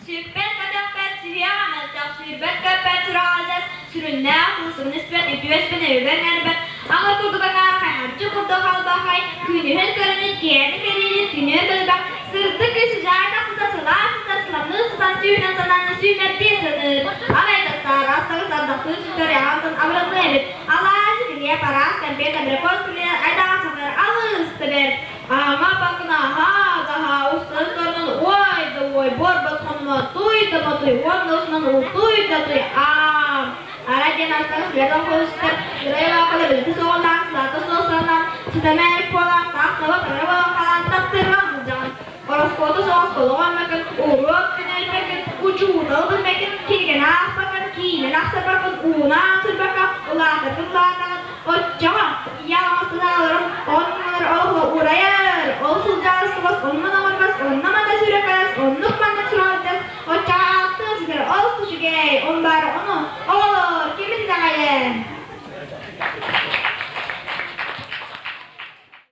Сүппэт-көтөхпөт, сүһүөх мөлтөх, сүүрбэт-көппөт сүрэҕэлдьэс, сүрүннээх, тылсымын испэт, үтүө испэн өйүгэр нэрбэт, аҥыр курдук аҥаархай, харчы курдук халбахай, күнүһүн көрүнүт, киэһэни кэриилин, күнүөр көлүбэх, сырдык күн сыдьаай тахсыта, сылаас сытар, сыламныы сытан, сүүнэн санааны сүүмэрдии саныыр. Арай таттаар, астагыс ардахтыы сүтэр, аҕантан абыраныы эбит. Алаас, килиэп, араас кэмпиэт, абрикос килиэн, айдаҕа сатар, алыс тэбэр. Аҥа бакына аһаа да аһаа устан торунан уой да уой буор босхонно туй да мотуй уонна усунан утуй да туй аам ара диэн астан светом холустар ырайылаахала билити соҕолаан саата суосанан сытамээр буолан таах таба таҥара буолан хаалан таптырҕан сылдьаҕын ороскуоту соҕус толоҕон уруок күнэлбэкин учуутал билбэкин кинигэни аахпакын киинэн ахсарбакын уунаан сырбакка улаатаргын улаатаҕын Оччоҕо ийэ оҥостунааларын оннугар ол уурайар, ол сылдьаарыстыбас оннун оҥорбос, онно-манна сүрэхээс, оннук-маннык сүрэҕэлдьэс, оччоҕо ааттыан ситэр, ол үчүгэй, он баара ону, оҕолоор, ким итэҕэйэр?